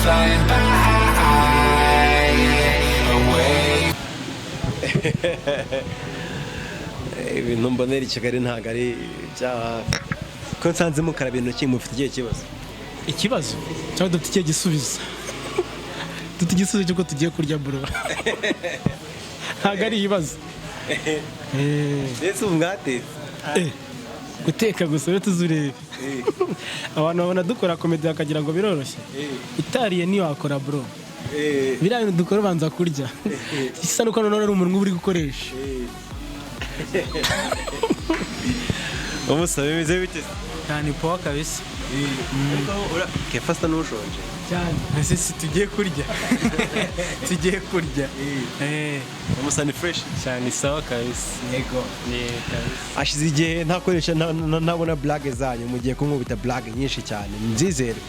Flying by away. Ibintu mbonera i Kigali ntabwo ari ibya ko nsanze mukaraba intoki. Mufite ikihe kibazo? Ikibazo cyangwa dufite ikihe gisubizo? Dufite igisubizo cy'uko tugiye kurya, bro. Ntabwo ari ibibazo. Mbese ubu mwatetse? Guteka gusa rero tuzurebe. Abantu babona dukora comedy bakagira ngo biroroshye. Utariye ntiwakora, bro. Biriya bintu dukora ubanza kurya, isa nuko noneho ari umunwa uba uri gukoresha. Umusaba bimeze bite? Cyane, poa kabisa. Kefa asa n'ushonje. Cyane. Ese si tugiye kurya? Tugiye kurya. Umusa ni fresh. Cyane, sawa kabisa. Yego. Ni kabisa. Ashize igihe ntakoresha ntabona blague zanyu. Mugiye kunkubita blague nyinshi cyane, nzizere.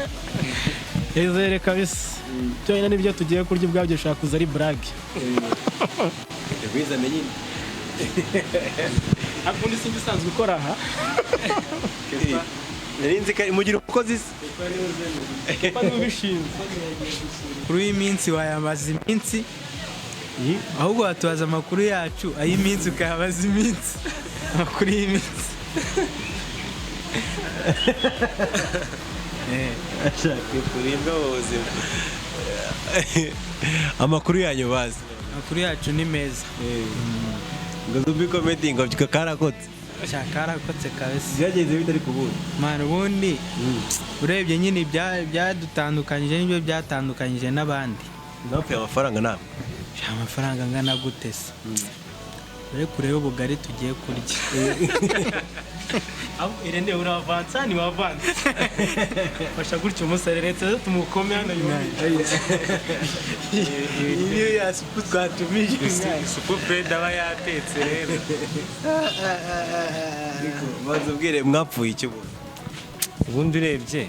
Izere kabisa. Byonyine n'ibyo tugiye kurya ubwabyo bishobora kuza ari blague. Bizane nyine. Akundi sinzi usanzwe ukora aha. Nari nzi ko mugira umukozi se. Kefa niwe ubishinzwe. Kuri uyu minsi wayamaza iminsi, ahubwo watubaza amakuru yacu ay'iminsi, ukayabaza iminsi, amakuru y'iminsi. Ashaka kuribwa mu buzima. Amakuru yanyu bazi? Amakuru yacu ni meza. Ngo Zubi Comedy ngo byuka karakotse. Sha, karakotse kabisa. Byagenze bitari kubundi? Mwana, ubundi urebye nyine ibyadutandukanyije nibyo byatandukanyije n'abandi. Mwapfuye amafaranga namwe? Sha, amafaranga angana gute se? Ure kureba ubugari tugiye kurya. Ahubwo Irene, uravansa ntiwavansa, fasha gutyo umusareretse tumukome hano yumve. Iyi niyo ya supu twatumije. Isupu Fred aba yatetse rero. Maze ubwire, mwapfuye iki ubundi? Ubundi urebye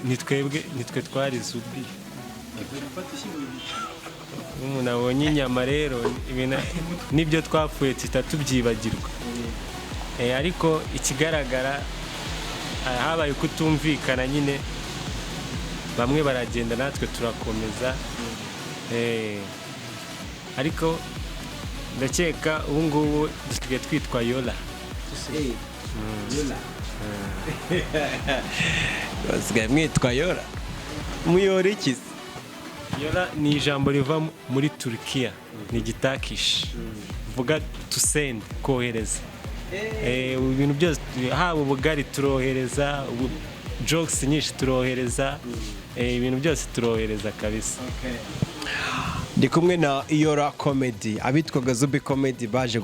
ni twebwe, ni twe twari Zubi. Iyo umuntu abonye inyama rero, ibintu n'ibyo twapfuye tuhita tubyibagirwa. Ariko ikigaragara, habaye kutumvikana nyine, bamwe baragenda natwe turakomeza. Ariko ndakeka ubu ngubu dusigaye twitwa Yola. Basigaye mwitwa Yora? Muyora iki se? Yola ni ijambo riva muri Turukiya, ni igitakishi vuga to send, kohereza. Ibintu byose, haba ubugari turohereza, jokes nyinshi turohereza, ibintu byose turohereza kabisa. Ndi kumwe na Iyora Comedy. Abitwaga Zubi Comedy baje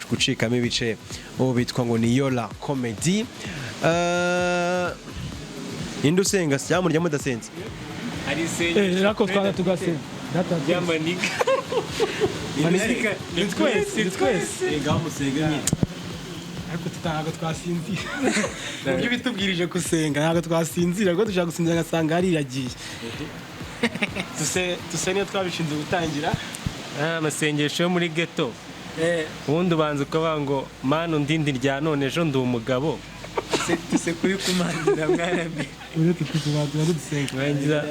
gucikamo ibice, ubu bitwa ngo ni Iyora Comedy. Ninde usenga se cyangwa murya mudasenze? Hari isengesho Ariko twaza tugasenga. Data. ry'amaniga. Ni twese, ni twese. Ngaho musenge nyine. Ariko ntabwo twasinzira. Uburyo bitubwirije gusenga, ntabwo twasinzira kuko dushaka gusinzira ngasanga hariragiye. Tuse niyo twabishinze gutangira. Amasengesho yo muri ghetto, ubundi ubanza ukavuga ngo: "Mana, undinde irya none, ejo ndi umugabo." Tuse kuri kumandira mwana mbi. Uretse tubanza dusenga. Warangiza: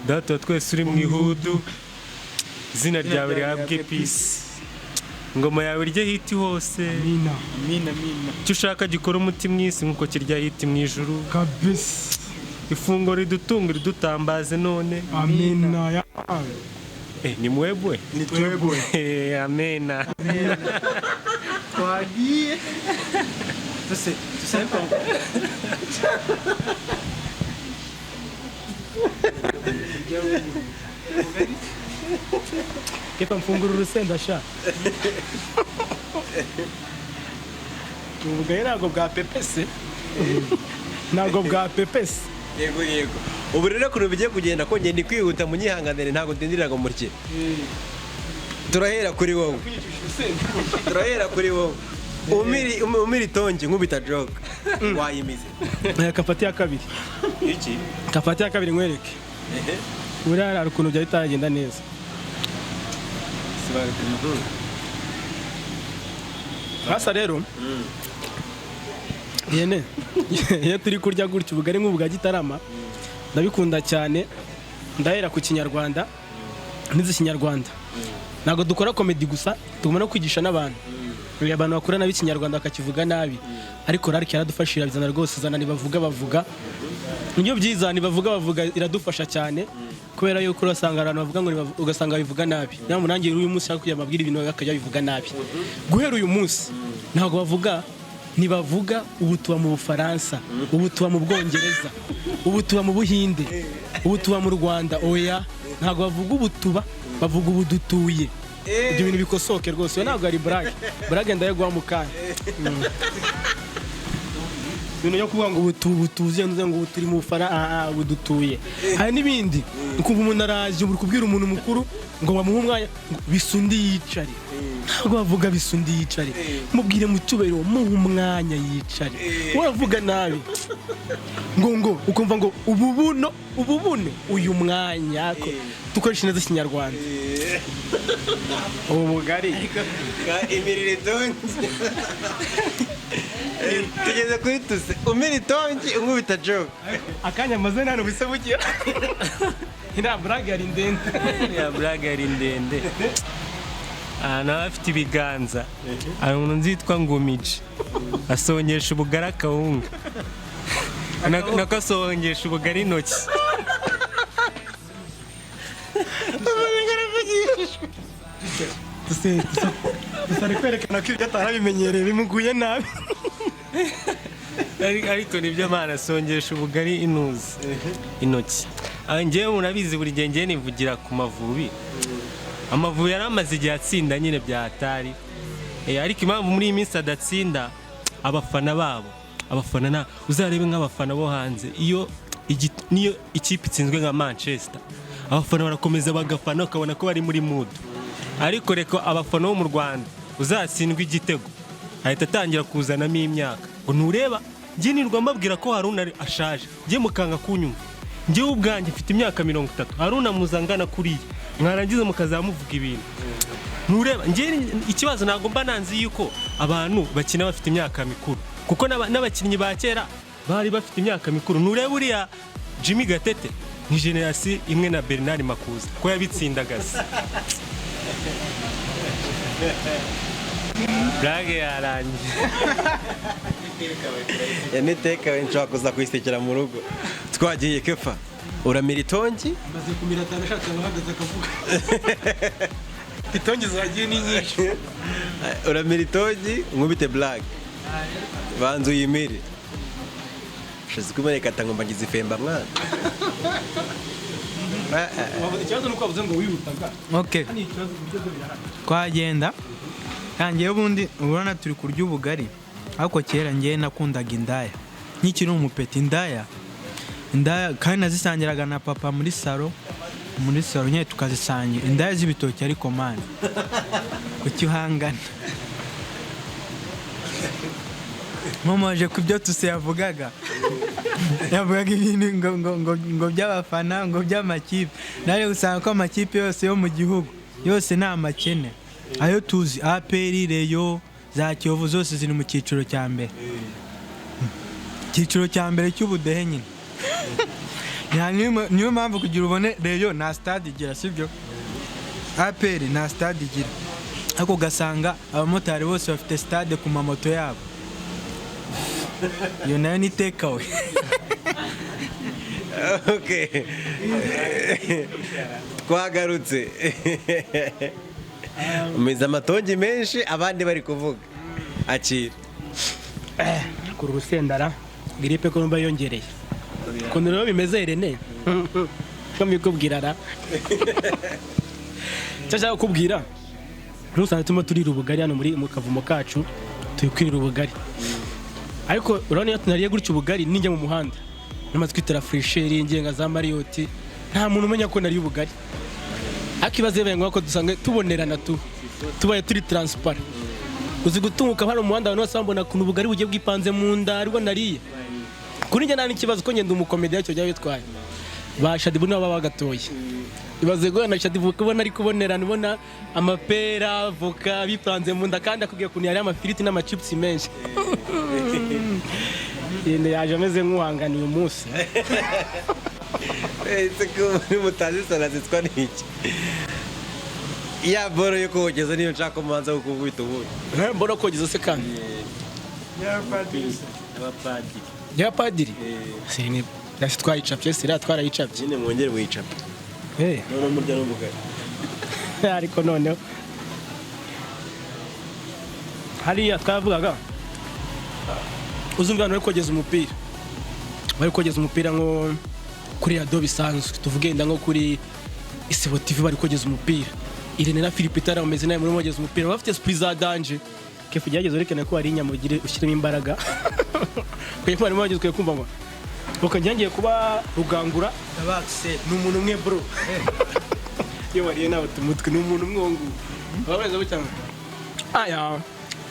"Data wa twese uri mu ihudu, izina ryawe rihabwe peace, ingoma yawe irye hiti hose." Amina. Amina, amina. "Icyo ushaka gikora umuti mu isi nk'uko kirya hiti mu ijuru." Kabisa. "Ifunguro ridutunga ridutambaze none." Amina ya. Ni mwebwe. Ni twebwe. Amena. Twagiye tuse, tuse ariko. Kefa, mfungura urusenda sha. Ubugari ntabwo bwa pepese, ntabwo bwa pepese. Yego, ubu rero ukuntu bigiye kugenda, kongera ni kwihuta, munyihanganire, ntabwo ndindira ngo murye. Turahera kuri wowe, turahera kuri wowe. Umira itongi nkubita joke wayimize. Kafati ya kabiri. Iki? Kafati ya kabiri nkwereke. Buriya hari ukuntu byari bitaragenda neza. Hasa rero Yene iyo turi kurya gutya ubugari nk'ubu bwa Gitarama, ndabikunda cyane. Ndahera ku Kinyarwanda, nize Ikinyarwanda. Ntabwo dukora comedy gusa, tugomba no kwigisha n'abantu. Abantu bakura nabi Ikinyarwanda, bakakivuga nabi, ariko RALC yaradufashije, irabizana rwose. Zana ntibavuga bavuga, nibyo byiza. Ntibavuga bavuga iradufasha cyane, kubera yuko urasanga abantu bavuga ngo ugasanga bivuga nabi. Niyo mpamvu nanjye uyu munsi nshaka kugira mbabwire ibintu bakajya bivuga nabi. Guhera uyu munsi ntabwo bavuga ntibavuga. Ubu tuba mu Bufaransa, ubu tuba mu Bwongereza, ubu tuba mu Buhinde, ubu tuba mu Rwanda. Oya, ntabwo bavuga ubu tuba, bavuga ubu dutuye. Ibyo bintu bikosoke rwose. Iyo ntabwo ari blague. Blague ndayaguha mu kanya. Ibintu byo kuvuga ngo ubu tuzi ngo ubu turi mu Bufaransa, ubu dutuye. Hari n'ibindi ukumva umuntu araje, uri kubwira umuntu mukuru ngo bamuhe umwanya, ngo bisundi yicare. Ntabwo bavuga bisundi yicare. Mubwire mu cyubahiro, muhe umwanya yicare. Uravuga nabi ngo ukumva ngo ubu buno, ubu buno, uyu mwanya. Dukoresha neza Ikinyarwanda. Ubu bugari. Imirire itongi, tugeze kuri tuse umira itongi unkubita joke. Akanya amaze nta bise bugira, iriya blague yari ndende. Ya blague yari ndende. Ahantu aba afite ibiganza, hari umuntu nzi witwa Ngumiji, asongesha ubugari akawunga. Nako asongesha ubugari intoki. Gusa ari kwerekana ko ibyo atarabimenyereye, bimuguye nabi. Ariko nibyo mana, asongesha ubugari inuzi intoki. Njyewe murabizi, buri gihe njyewe nivugira ku Mavubi. Amavubi yari amaze igihe atsinda nyine bya hatari. Ariko impamvu muri iyi minsi adatsinda, abafana babo, abafana na uzarebe nk'abafana bo hanze, iyo niyo ikipe itsinzwe nka Manchester, abafana barakomeza bagafana, ukabona ko bari muri mood. Ariko reka abafana bo mu Rwanda, uzatsindwa igitego ahita atangira kuzanamo imyaka, ngo ntureba. Njye nirwa mbabwira ko Haruna ashaje, njye mukanga kunyumva. Njyewe ubwanjye mfite imyaka 30, Haruna muzangana kuriya, mwarangiza mukazamuvuga ibintu ntureba. Njye ikibazo ntabwo mba nanzi yuko abantu bakina bafite imyaka mikuru, kuko n'abakinnyi ba kera bari bafite imyaka mikuru. Ntureba uriya Jimmy Gatete ni generasi imwe na Bernard Makuza, ko yabitsindagaza. Blague yarangiye. Niteka nshobora kuza kuyisekera mu rugo. Twagiye Kefa, uramira itongi. Amaze kumira atanu, ashatse abahagaze akavuga itongi zagiye ni nyinshi. Uramira itongi nkubite blague, banza uyimire. Ushize kumeneka ngo mbagize ifemba mwana. Ikibazo nuko wavuze ngo wihutaga. Okay. Hano ikibazo uburyo bwo birahari. Twagenda ngewe ubundi ubona turi kurya ubugari, ariko kera ngewe nakundaga indaya nkikiri umupeti. Indaya indaya, kandi nazisangiraga na papa muri salo, muri salo nyine tukazisangira indaya z'ibitoki. Ariko man, kuki uhangana? Nkomoje ku byo Tuse yavugaga, yavugaga ibintu ngo by'abafana, ngo by'amakipe. Nawe usanga ko amakipe yose yo mu gihugu yose ni amakene. Ayo tuzi, APR, Rayon, za Kiyovu, zose ziri mu cyiciro cya mbere, icyiciro cya mbere cy'ubudehe nyine. Niyo mpamvu kugira ubone Rayon nta stade igira, sibyo? APR nta stade igira, ariko ugasanga abamotari bose bafite stade ku mamoto yabo. Iyo nayo ni takeaway. Okay, twagarutse. Umize amatongi menshi, abandi bari kuvuga, akira. Kura urusendara, grippe ko numva yongereye. Ukuntu rero bimeze, Irene, ko mbikubwira ra, icyo nshaka kukubwira, ntusange turimo turira ubugari hano muri mu kavumo kacu, turi kwirira ubugari. Ariko urabona iyo tunariye gutya ubugari, ninjya mu muhanda namaze kwitera fraîcheur, ngenga za Marriott, nta muntu umenya ko nariye ubugari. Ariko ibaze bibaye ngombwa ko dusanga tubonerana, tu tubaye turi transparent, uzi gutunguka hano mu muhanda, abantu bose bambona ukuntu ubugari bugiye bwipanze mu nda aribwo nariye. Kuri njye nta n'ikibazo, ko ngenda umukomedi, yacyo byaba bitwaye. Ba Shadibu nabo baba bagatoye. Ibaze guhura na Shadibu, kubona ari kubonerana, ubona amapera, avoka bipanze mu nda, kandi akubwiye ukuntu yariye amafiriti n'amachipusi menshi. Yenda yaje ameze nk'uhanganiye umunsi. Ese ko mutazi sora zitwa n'iki? Ya boro yo kogeza niyo nshaka mubanza kukubita ubundi. Mbona kogeza se kandi Abapadiri. Y'abapadiri sini nasi twayicapye, sira twarayicapye. Nyine mwongere muyicape. Noneho murya n'ubugari. Ariko noneho hariya twavugaga uzumva abantu bari kogeza umupira, bari kogeza umupira nko kuri radiyo bisanzwe, tuvuge wenda nko kuri Isibo TV bari kogeza umupira, Irene na Philippe Itara bameze nabi muri kogeza umupira, bafite esprit za danger. Kefu gerageza werekane ko hari inyama ugire ushyiremo imbaraga. Kuko barimo bageze ukwiye kumva ngo ukajya ngiye kuba rugangura ni umuntu umwe bro. Iyo wariye nawe tumutwe ni umuntu umwe uwo nguwo. Baba bameze gutya ngo aya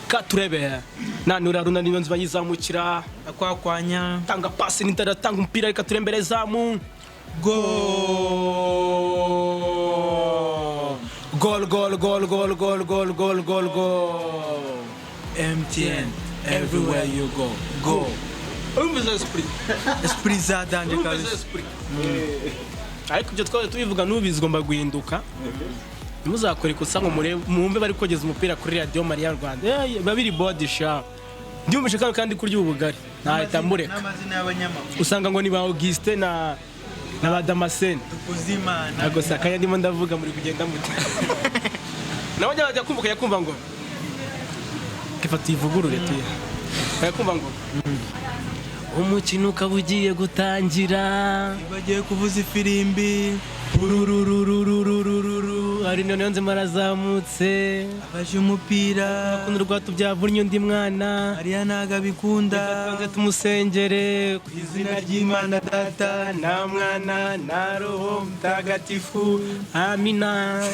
ka turebe nanura runa niyo nzu bayizamukira akwakwanya tanga pasi nitara tanga umupira reka turembere zamu gol gol gol gol gol gol gol gol gol MTN everywhere you go go. Urumva esprit Esprit za danger urumva kabisa. Esprit. Ariko ibyo twari tubivuga n'ubizi ugomba guhinduka. Ntimuzakore ikosa ngo murebe mwumve bari kogeza umupira kuri radiyo Mariya Rwanda. Babiri body sha ndiyumvishe kandi kurya ubugari ntahita mureka. N'amazina y'abanyamakuru usanga ngo ni ba Auguste na ba Damascene Dukuzimana. Ntabwo si akanya ndimo ndavuga muri kugenda mute. Nawe bajya kumva ukajya kumva ngo reka tuyivugurure tuye. Ukajya kumva ngo umukino ukaba ugiye gutangira bagiye kuvuza ifirimbi urururururururu hari noneho nzima arazamutse afashe umupira urukundo rwatubyavunnye undi mwana Mariya ntago abikunda reka tubanze tumusengere ku izina ry'Imana Data na mwana na Roho Mutagatifu amina.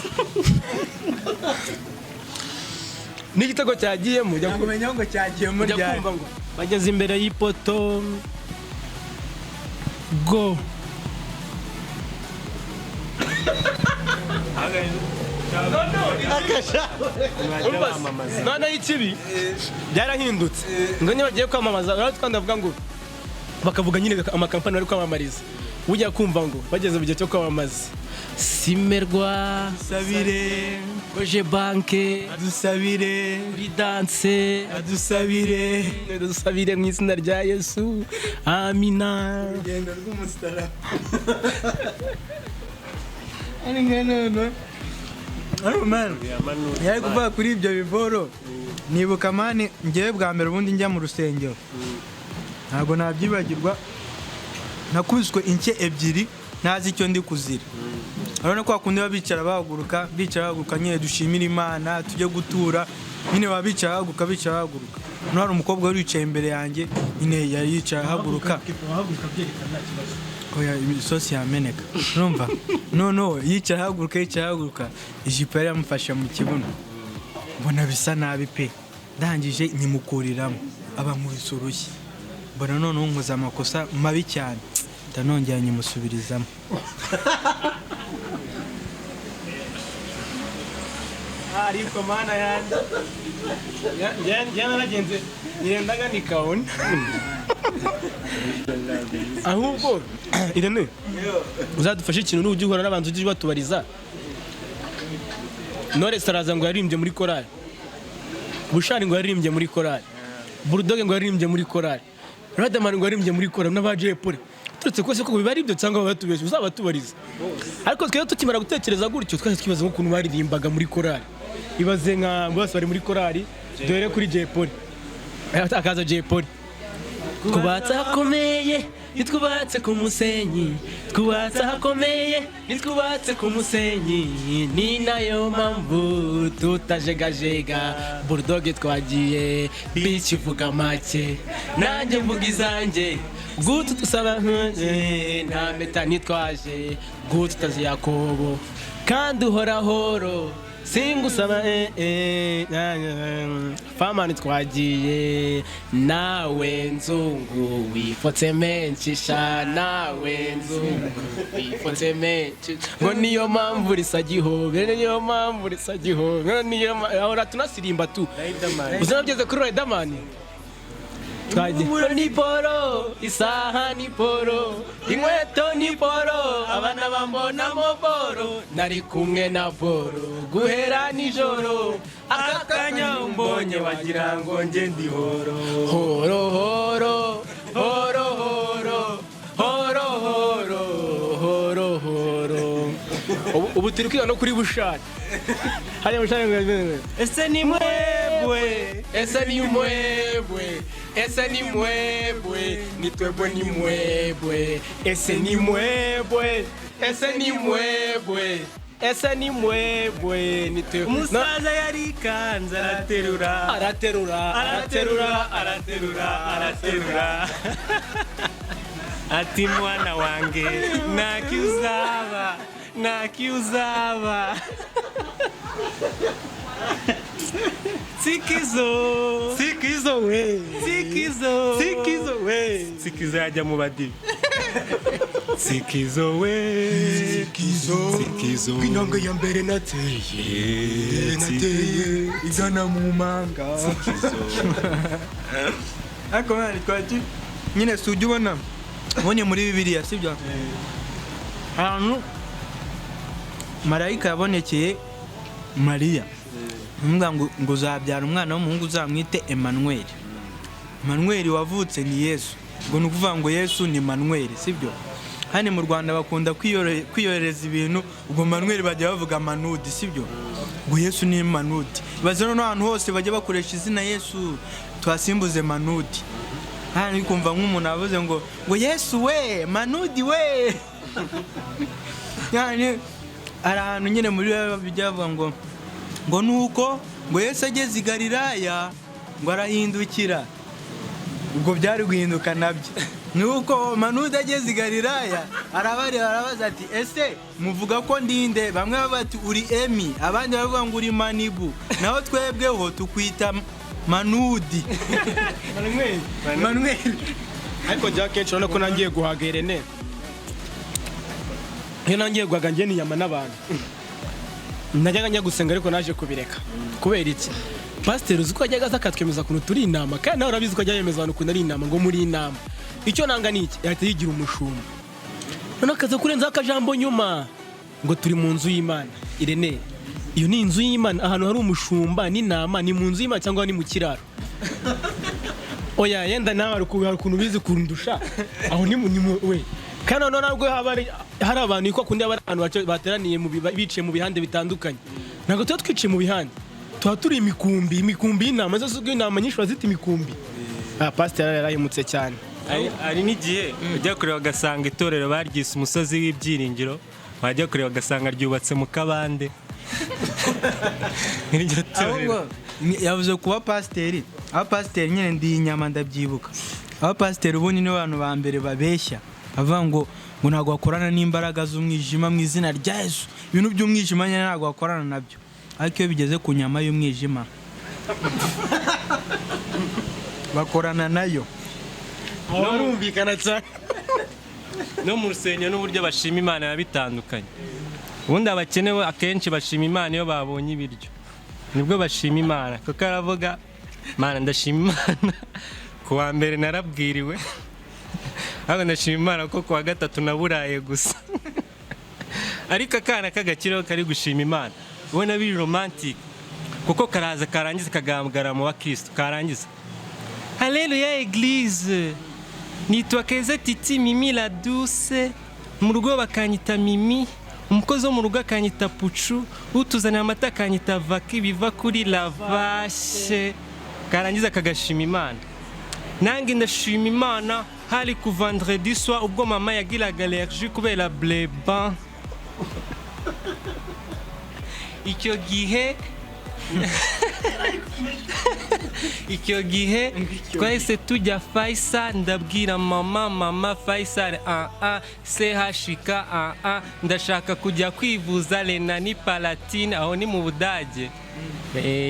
N'igitego cyagiyemo ujya kumenya ngo cyagiyemo ujya ryari kumva ngo bageze imbere y'ipoto go. Noneho ikibi byarahindutse ngo niba bagiye kwamamaza urabona ndavuga ngo bakavuga nyine amakampani bari kwamamariza, ujya kumva ngo bageze mu gihe cyo kwamamaza Simerwa dusabire Koje banke adusabire Prudence adusabire dusabire mu izina rya Yesu amina. Urugendo rw'umusaraba ari none ariko man yari kuvuga kuri ibyo bivoro nibuka mani ngewe bwa mbere ubundi njya mu rusengero ntabwo nabyibagirwa nakubiswe inshye ebyiri ntazi icyo ndi kuzira. Urabona ko bakunda bicara bahaguruka bicara bahaguruka nyine dushimira Imana tujye gutura nyine baba bicara bahaguruka bicara bahaguruka. Hano hari umukobwa wari wicaye imbere yanjye nyine yari yicaye ahaguruka oya isosi yameneka urumva noneho yicara ahaguruka yicara ahaguruka ijipo yari yamufashe mu kibuno mbona bisa nabi pe ndangije nyimukuriramo aba nkubise urushyi mbona noneho nkoze amakosa mabi cyane ndanongera nyimusubirizamo. Ariko mana yanjye njye naragenze nyirendaga nikabona ahubwo Irene uzadufashe ikintu n'ujya uhura n'abantu ujye ubatubariza. Knowless araza ngo yaririmbye muri korali, Bushari ngo yaririmbye muri korali, Bulldog ngo yaririmbye muri korali, Riderman ngo yaririmbye muri korali n'aba Jay Polly. Turetse ko se ko biba ari ibyo cyangwa babatubeshye uzabatubariza. Ariko twebwe tukimara gutekereza gutyo twese twibaza nk'ukuntu baririmbaga muri korali. Ibaze nka bose bari muri korali dore kuri Jay Polly akaza Jay Polly twubatse ahakomeye nitwubatse ku musenyi twubatse ahakomeye nitwubatse ku musenyi ni nayo mpamvu tutajegajega Bulldog twagiye bitch ivuga make nanjye mvuga izanjye gutu tusaba nta mpeta nitwaje gutu tutazi Yakobo kandi uhorahoro singusaba famani twagiye nawe nzungu wifotse menshi sha nawe nzungu wifotse menshi ngo niyo mpamvu risa gihobe niyo mpamvu risa gihobe niyo ahora tunasirimba tu uzana byeze kuri Riderman. Twagiye ni poro, isaha ni poro, inkweto ni poro, abana bambonamo poro, nari kumwe na poro guhera nijoro, aka kanya umbonye wagira ngo nge ndi horo horo horo horo horo horo horo horo horo. Ubu turi kwiga no kuri Bushari. Hariya Bushari ngo Ese ni mwebwe. Ese ni mwebwe, ese ni mwebwe, ni twebwe ni mwebwe, ese ni mwebwe, ese ni mwebwe, ese ni mwebwe, ni twebwe. Umusaza yarikanze araterura, Araterura, araterura, araterura, araterura, ati mwana wange ntakiuzaba, ntakiuzaba. Tsikizo, Sikizo we, tsikizo, sikizo we. Tsikizo yajya mu badive. Tsikizo we, Sikizo. Tsikizo. Intambwe ya mbere nateye, nateye igana mu manga. Ariko mwana twari nyine si ujya ubona ubonye muri Bibiliya, sibyo? Ahantu marayika yabonekeye Mariya aramubwira ngo uzabyara umwana w'umuhungu uzamwite Emmanuel. Emmanuel wavutse ni Yesu, ngo ni ukuvuga ngo Yesu ni Manuel, sibyo? Hano mu Rwanda bakunda kwiyorereza ibintu, ubwo Manuel bajya bavuga Manudi, sibyo? Ngo Yesu ni Manudi. Ibaze noneho ahantu hose bajya bakoresha izina Yesu tuhasimbuze Manudi. Hano uri kumva nk'umuntu avuze ngo Yesu we, Manudi we. Yani hari ahantu nyine muri bijya bavuga ngo nuko ngo Yesu ageze i Galilaya ngo arahindukira, ubwo byari guhinduka nabyo. Nuko Manudi ageze i Galilaya arabareba arabaza ati ese muvuga ko ndinde? Bamwe bavuga ati uri Emi, abandi bavuga ngo uri Manibu, naho twebweho tukwita Manudi. Manuel. Ariko njya kenshi urabona ko nangiye guhaga Irene. Iyo nangiye guhaga njye ni inyama n'abantu. Najyaga njya gusenga ariko naje kubireka. Kubera iki? Pasiteri uzi ko yajyaga aza akatwemeza ukuntu turi inama, kandi nawe urabizi ko ajya yemeza abantu ukuntu ari inama, ngo muri inama. Icyo nanga ni iki? Yahita yigira umushumba. Noneho akaza kurenzaho akajambo nyuma ngo turi mu nzu y'Imana. Irene, iyo ni inzu y'Imana, ahantu hari umushumba n'intama, ni mu nzu y'Imana cyangwa ni mu kiraro? Oya, yenda nawe hari ukuntu ubizi kundusha. Aho ni mu we. Kandi noneho ntabwo haba hari abantu ko kundi haba hari abantu bateraniye bicaye mu bihande bitandukanye. Ntabwo tuba twicaye mu bihande, tuba turi imikumbi, imikumbi y'intama, zose ubwo intama nyinshi bazita imikumbi. Pasiteri yarahemutse cyane. Hari n'igihe ujya kureba ugasanga itorero baryise umusozi w'ibyiringiro, wajya kureba ugasanga ryubatse mu kabande. Iryo torero. Yavuze kuba pasiteri, abapasiteri nyine ndi inyama ndabyibuka. Abapasiteri ubundi ni abantu ba mbere babeshya, bavuga ngo ntabwo bakorana n'imbaraga z'umwijima mu izina rya Yesu. Ibintu by'umwijima nyine ntabwo bakorana nabyo, ariko iyo bigeze ku nyama y'umwijima bakorana nayo. Barumvikana cyane. No mu rusengero n'uburyo bashima Imana biba bitandukanye. Ubundi abakene akenshi bashima Imana iyo babonye ibiryo, nibwo bashima Imana, kuko aravuga Mana ndashima Imana ku wa mbere narabwiriwe, ahubwo ndashima Imana kuko ku wa gatatu naburaye gusa. Ariko akana k'agakiriho kari gushima Imana ubona biri romantic, kuko karaza karangiza kagambara mu bakristo, karangiza Haleluya eglise, nitwa Keza Titi Mimi la douce, mu rugo bakanyita Mimi, umukozi wo mu rugo akanyita Pucu, utuzanira amata akanyita Vaki biva kuri la vache. Karangiza kagashima Imana. Nange ndashima Imana hari ku vendredi soir ubwo mama yagiraga allergie kubera bleban. Icyo gihe icyo gihe twahise tujya Faisal, ndabwira mama Faisal a CHK a ndashaka kujya kwivuza Renani Palatine, aho ni mu Budage.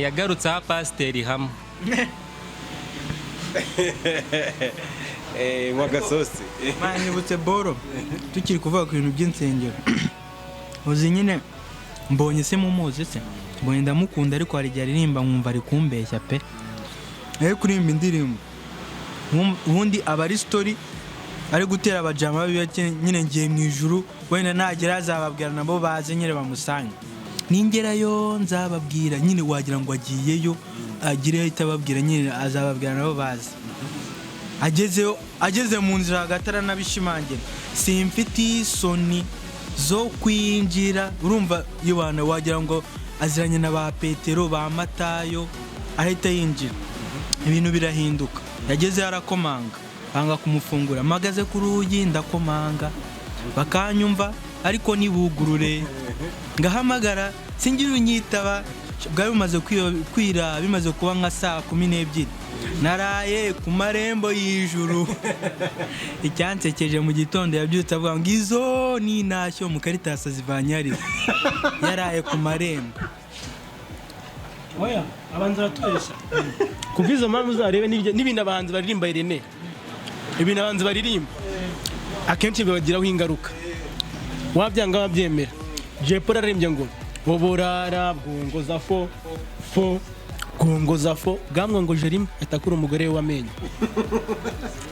Yagarutse aha pasiteri hamwe. Mwagasosi. Nibutse boro tukiri kuvuga ku bintu by'insengero. Uzi nyine mbonye se mumuzi se, mbonye ndamukunda, ariko hari igihe aririmba nkumva ari kumbeshya pe. Ari kuririmba indirimbo Ubundi aba ari story ari gutera abajama biwe ati, nyine ngiye mu ijuru, wenda nagera azababwira nabo baze nyine bamusange, ningerayo nzababwira. Nyine wagira ngo agiyeyo agireyo ahita ababwira, nyine azababwira nabo baze. Agezeyo, ageze mu nzira hagati aranabishimangira: "Simfite isoni zo kwinjira." Urumva yohana wagira ngo aziranye na ba Petero, ba Matayo. Ahita yinjira, ibintu birahinduka. Yagezeyo arakomanga, banga kumufungura. "Mpagaze ku rugi ndakomanga, bakanyumva ariko ntibugurure, ngahamagara singira unyitaba." Bwari bumaze kwira, bimaze kuba nka saa 12. "Naraye ku marembo y'ijuru." Icyansekeje, mu gitondo yabyutse avuga ngo izo ni intashyo mu karitasi azivanye hariya yaraye ku marembo. Oya, abanza baratubeshya. Kubw'izo mpamvu uzarebe n'ibintu abahanzi baririmba, Irene, ibintu abahanzi baririmba akenshi bibagiraho ingaruka, wabyanga wabyemera. Jay Polly ararimbye ngo "Uburara bwongoza fo fo bwongoza fo", bwamwongoje rimwe ahita akura umugore we w'amenyo.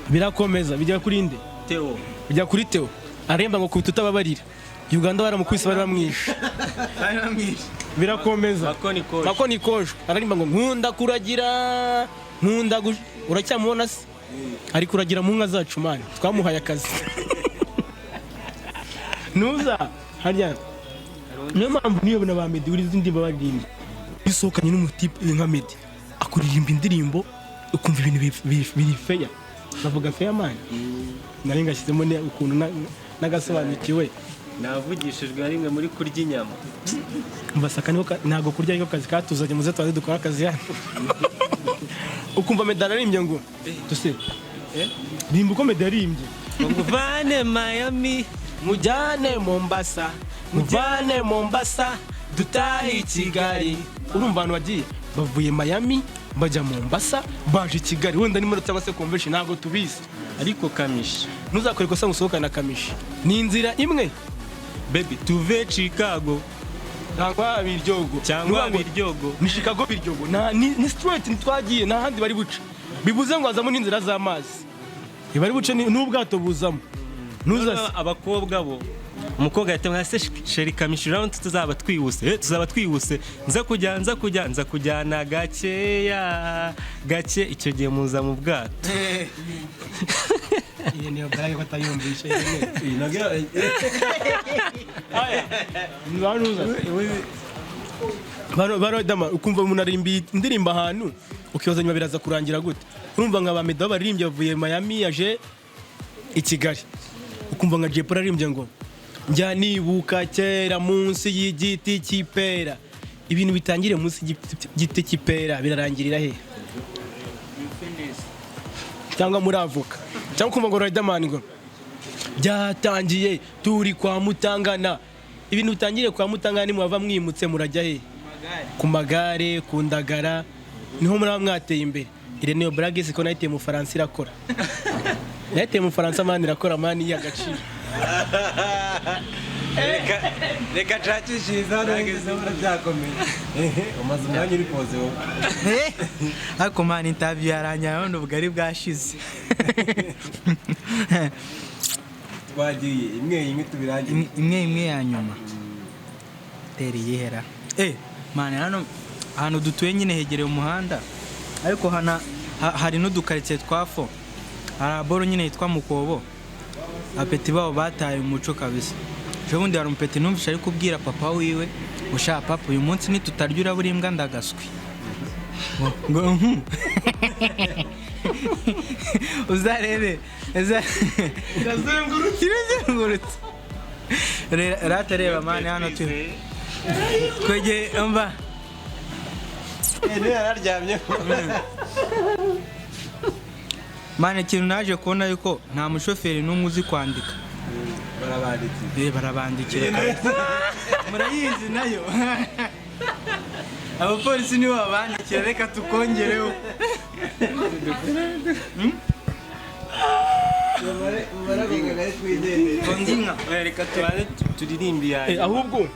Birakomeza bijya kuri nde? Theo. Bijya kuri Theo, aremba ngo "Kubita utababarira". Uganda baramukubise, bari bamwishe. Birakomeza. Makoni Kojwe. Makoni Kojwe ararimba ngo "Nkunda kuragira, nkunda uracyamubona se ari kuragira mu nka zacu? Man, twamuhaye akazi nuza harya. Niyo mpamvu niyo na ba Meddy uri izindi ndirimbo baririmba, iyo usohokanye n'umutipe nka Meddy akuririmba indirimbo ukumva ibintu biri feya. Bavuga feya, man, nari ngashyizemo ukuntu nagasobanukiwe. Navugishijwe na rimwe muri kurya inyama. Mbasaka niko ntabwo kurya ariko kazi katuzanye, muze tubanze dukora akazi hano. Ukumva Meddy ararimbye ngo tuse rimba uko Meddy yaririmbye. Nguvane Miami. Mujyane Mombasa, muvane Mombasa, dutahe i Kigali. Urumva abantu bagiye bavuye Miami bajya Mombasa, baje i Kigali, wenda ni muri cyangwa se convention, ntabwo tubizi. Ariko Kamishi. Ntuzakore ikosa ngo usohokane na Kamishi, ni inzira imwe. Baby, tuve Chicago. Cyangwa Biryogo. Cyangwa Nuvuga ngo Biryogo. Ni Chicago, Biryogo, ni straight ntitwagiye nta handi bari buce, bivuze ngo hazamo n'inzira z'amazi bari buce n'ubwato buzamo ntuzase. Abakobwa bo, umukobwa ahita nka se: "Chéri Kamishi, urabona tuzaba twihuse, tuzaba twihuse, nza kujyana gakeya gake." Icyo gihe muza mu bwato. Iyi niyo blague ko atayumvishe. Aya banuza bano dama, ukumva umuntu arimba indirimbo ahantu ukibaza nyuma biraza kurangira gute. Urumva nka ba Meddy baririmbye bavuye Miami yaje i Kigali, ukumva nka Jay Polly aririmbye ngo "Njya nibuka kera munsi y'igiti cy'ipera". Ibintu bitangiriye munsi y'igiti cy'ipera birarangirira he? Cyangwa muri avoka? Cyangwa ukumva ngo Riderman ngo "Byatangiye turi kwa Mutangana". Ibintu bitangiriye kwa Mutangana, nimwava mwimutse murajya he? Ku magare, ku ndagara, niho muraba mwateye imbere. Irene, iyo blague ko nayiteye mu Faransa irakora, nayiteye mu Faransa, man, irakora, man, y'agaciro. Reka nshakishirize hano, ndabona byakomeye. Umaze umwanya uri pose wowe. Ariko man, interview yarangiye none ubugari bwashize. Twagiye imwe imwe tubirangiye. Imwe imwe ya nyuma, tera iyihera. Man, hano ahantu dutuye nyine hegereye umuhanda, ariko hana hari n'udukaritsiye twa fo. Hari aboro nyine yitwa Mukobo, apeti babo bataye umuco kabisa. Ejo bundi hari umupeti numvise ari kubwira papa wiwe: "Ushaka papa, uyu munsi nitutarya urabura imbwa ndagaswi." Ngo uzarebe irazengurutse, irazengurutse. Rata reba, man, hano turi twegeye mva. Niyo yararyamye. Man, ikintu naje kubona yuko nta mushoferi n'umwe uzi kwandika. Barabandikiye. Barabandikira kabisa. Murayizi nayo, abapolisi nibo babandikira. Reka tukongereho. Oya, reka tubanze turirimbe iya Eh, ahubwo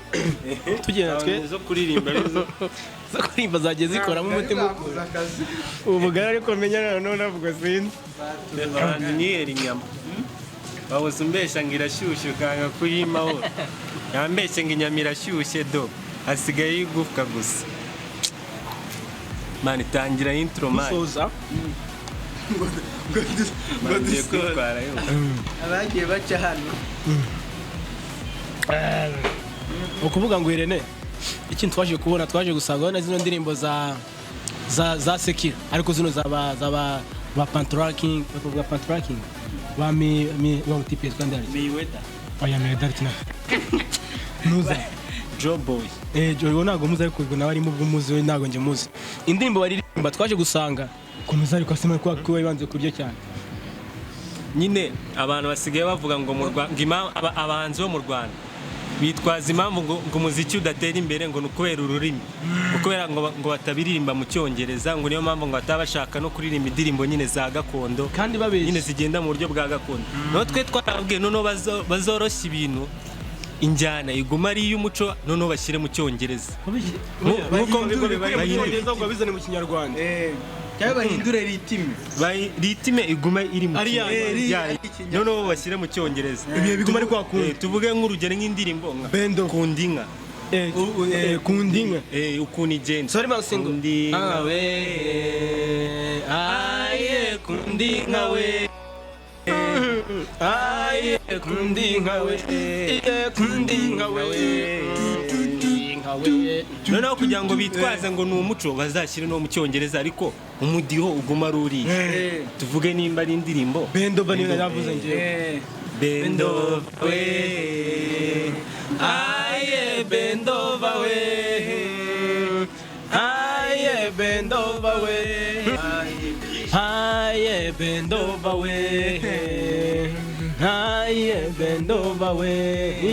tugenda twe zo kuririmba arizo zo kuririmba zagiye zikoramo umutima. Ubu bugari ariko menya noneho navuga sinzi. Banza unyihera inyama. Wabuze umbeshya ngo irashyushye, ukanga kuyimaho. Yambeshye ngo inyama irashyushye, do hasigaye igufwa gusa. Man, itangira intro, man. Gusoza. Man, ngiye kwitwara yo. Abagiye baca hano. Ukuvuga ngo Irene, ikintu twaje kubona, twaje gusanga na zino ndirimbo za secular, ariko zino za ba Patoranking, bavuga Patoranking, ba mi wa type yitwa ndari? Mayweather. Oya, Mayweather kina nuza. Joe Boy. Eh, Joe ntabwo muzi, ariko ubwo nawe arimo ubwo muzi, we ntabwo njye muzi. Indirimbo baririmba twaje gusanga komeza, ariko asema ko kuba ibanze kurya cyane. Nyine abantu basigaye bavuga ngo mu Rwanda ngo abahanzi bo mu Rwanda bitwaza impamvu ngo umuziki udatera imbere ngo ni ukubera ururimi, ngo kubera ngo batabiririmba mu Cyongereza, ngo niyo mpamvu ngo bataba bashaka no kuririmba indirimbo nyine za gakondo. Kandi babeshya. Nyine zigenda mu buryo bwa gakondo. Noneho twe twarababwiye, noneho bazoroshya ibintu, injyana iguma ari iy'umuco, noneho bashyire mu Cyongereza. Nk'uko Mu Cyongereza ngo babizane mu Kinyarwanda. Cyangwa bahindure rythme. Rythme igume iri mu Ari ya- Kinyarwanda. Ari Ikinyarwanda. Noneho bashyire mu Cyongereza. Ibihe biguma ari kwa kundi. Tuvuge nk'urugero nk'indirimbo nka Bendo. Kunda Inka. Kundi Inka. Ukuntu igenda. Sorry, Masingo. Kundi inka. Awe, aye, kundi inka we. Aye, kundi inka we. Iye, kundi inka we. Kundi inka we. Noneho kugira ngo bitwaze ngo ni umuco, bazashyire no mu Cyongereza, ariko umudiho uguma ari uriya. Tuvuge nimba ari indirimbo Bend over niyo navuze ngewe. Bend over we, Aye, bend over we. Aye, bend over we. Aye, bend over we. Aye, bend over we.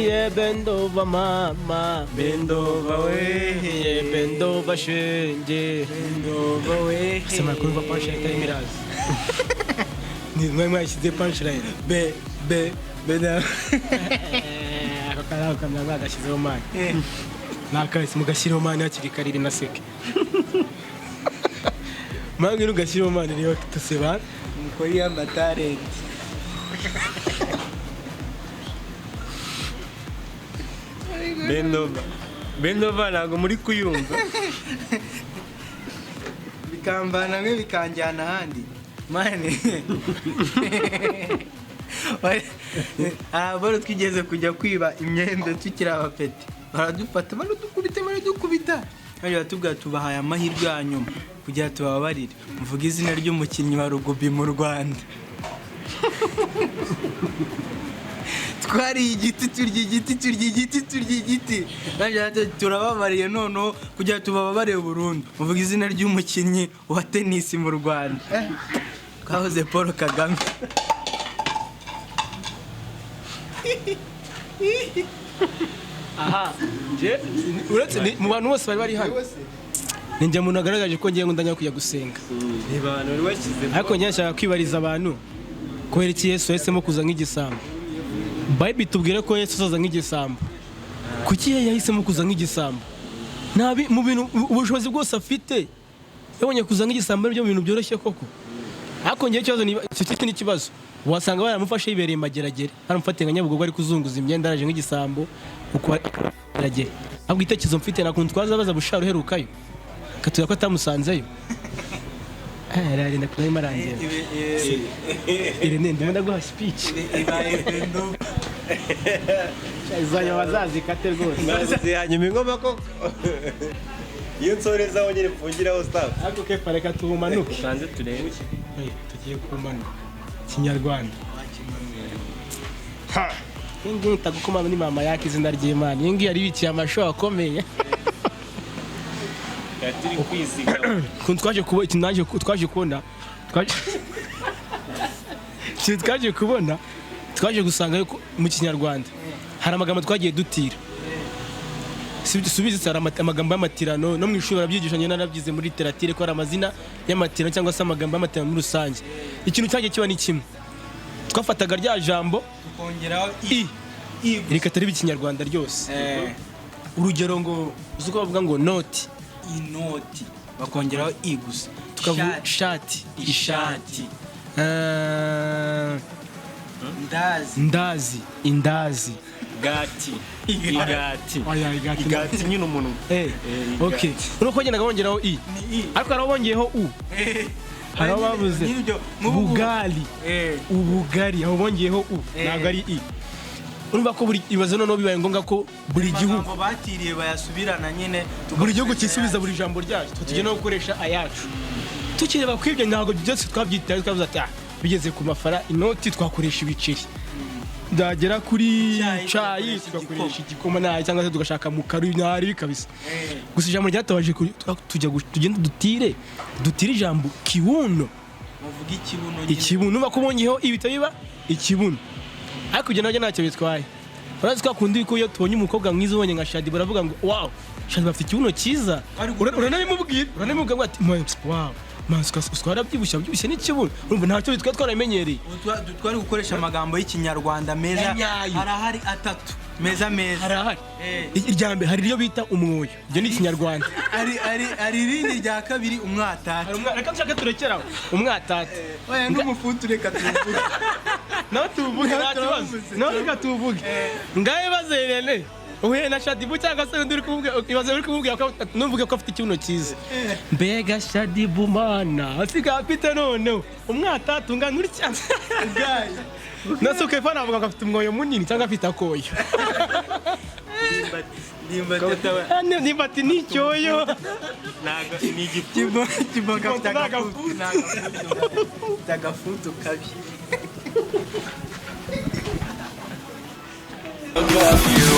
Yeah, bend over mama. Bend over we. Yeah, bend over shenge. Bend over we. Sema kumva punchline itarimo iraza. Ni mwe mwashyize punchline. Be be be na. Ako kari kamera mwagashyizeho, man. Nakahise mugashyiraho, man, hakiri kare iri na seke. Mpamvu ugashyireho, man, niyo tuseba. Mukori y'amatalenti. Bend over, bend over, ntabwo muri kuyumva. Bikamvana hamwe bikanjyana ahandi, man. Abaro twigeze kujya kwiba imyembe tukiri abapeti, baradufata, baradukubita, baradukubita. Bari baratubwira, tubahaye amahirwe ya nyuma kugira tubabarire, muvuge izina ry'umukinnyi wa rugby mu Rwanda. Twariye igiti, turya igiti, turya igiti, turya igiti. Bagira bati, turababariye noneho kugira tubababarire burundu, muvuge izina ry'umukinnyi wa tenisi mu Rwanda. Twahoze Paul Kagame. Aha uretse mu bantu bose bari bari hano, ni njye muntu wagaragaje ko ngiye ngo ndajya kujya gusenga. Ni abantu bari bashyize. Ariko njye nshaka kwibariza abantu, kubera iki Yesu yahisemo kuza nk'igisambo? Bible itubwire ko Yesu azaza nk'igisambo. Kuki ye yahisemo kuza nk'igisambo? Nta mu bintu ubushobozi bwose afite, yabonye kuza nk'igisambo aribyo bintu byoroshye koko? Ariko njyewe ikibazo ni icyo, ni ikibazo wasanga baramufashe yibereye Mageragere, baramufatiye nka Nyabugogo ari kuzunguza imyenda, araje nk'igisambo uko Mageragere. Ahubwo igitekerezo mfite, nta kuntu twaza baza Bushari uherukayo akatubwira ko atamusanzeyo. Aragenda kure arimo arangenda. Irene, ndimo ndaguha speech. Ibaye bendo. Izajya bazazikate rwose. Maze hanyuma ingoma koko iyo nsorezaho nyine mfungiraho staff. Ariko kefa, reka tuwumanuke. Tubanze turebe. Tugiye kumanuka Kinyarwanda. Iyi ngiyi ntagukoma ni mama yaka izina ry'Imana. Iyi ngiyi yari ibikiye amasho akomeye. Turi kwizigama. Ukuntu twaje kubona ikintu, twaje kubona ikintu twaje kubona, twaje gusanga yuko mu Kinyarwanda hari amagambo twagiye dutira. Subizi hari amagambo y'amatirano, no mu ishuri barabyigisha, njye narabyize muri literature ko hari amazina y'amatirano cyangwa se amagambo y'amatirano muri rusange. Ikintu cyagiye kiba ni kimwe. Twafataga rya jambo Tukongeraho i i gusa. Reka atari ikinyarwanda ryose. Urugero ngo uzi uko bavuga ngo noti? Inoti bakongeraho i gusa. Tukavuga Shati, shati, ishati. Ndazi. Ndazi, indazi. Gati, igati. Oya, igati. Igati nyine umuntu. Okay, urumva ko bagendaga bongeraho i. Ni i. Ariko hari abo bongeyeho u. Hari abo bavuze Nyine nk'ubu- bugali, ubugari, aho bongeyeho u. Ntabwo ari i. Urumva ko buri ibibazo noneho bibaye ngombwa ko buri gihugu Amagambo batiriye bayasubirana nyine. Buri gihugu cyisubiza buri jambo ryacu, twe tugenda gukoresha ayacu. Tukireba ku ibyo, ntabwo byose twabyitaye. Twavuze ati: "Ah, bigeze ku mafara inoti twakoresha ibiceri, byagera kuri Icyayi, cayi tugakoresha tugakoresha igikoma nayi, cyangwa se tugashaka mu karu ntari kabisa." Gusa ijambo ryatabaje tujya tugenda dutire ijambo kibuno. Bavuga ikibuno nyine. Ikibuno uba bongeyeho ibita biba ikibuno, ariko ibyo nabyo ntacyo bitwaye. Urazi ko kundi ko iyo tubonye umukobwa mwiza, ubonye nka Shadi, baravuga ngo: "Wow, Shadi bafite ikibuno cyiza." Bari gukora- Uranabimubwira ngo ati: "Wow man, warabyibushye, wabyibushye n'ikibuno." Urumva ntacyo bitwaye, twaramenyereye. Ubu twari gukoresha amagambo y'ikinyarwanda meza. Ya nyayo. Harahari atatu meza meza. Harahari. Eh. Irya mbere, hari iryo bita umwoyo, iryo ni ikinyarwanda. Hari irindi rya kabiri, umwatata. Hari reka nshake turekere aho, umwatata. Oya, n'umufutu reka tuwuvuge. Nawe tuwuvuge, nta kibazo. Turavuze. Nawe reka tuwuvuge. Ngaho ibaze Irene uhuye na Shadibu cyangwa se undi uri kumubwira, ibaze uri kumubwira ko nuvuge ko afite ikibuno cyiza: "Mbega Shadibu mana, asigaye afite noneho umwatata ungana utya." Nase ukefa navuga ngo afite umwoyo munini cyangwa afite akoyo. Nimba ati ni icyoyo. Ntago ni igifu. Kiboga afite Ni agafutu. Ni agafutu. Afite agafutu kabi. Love you.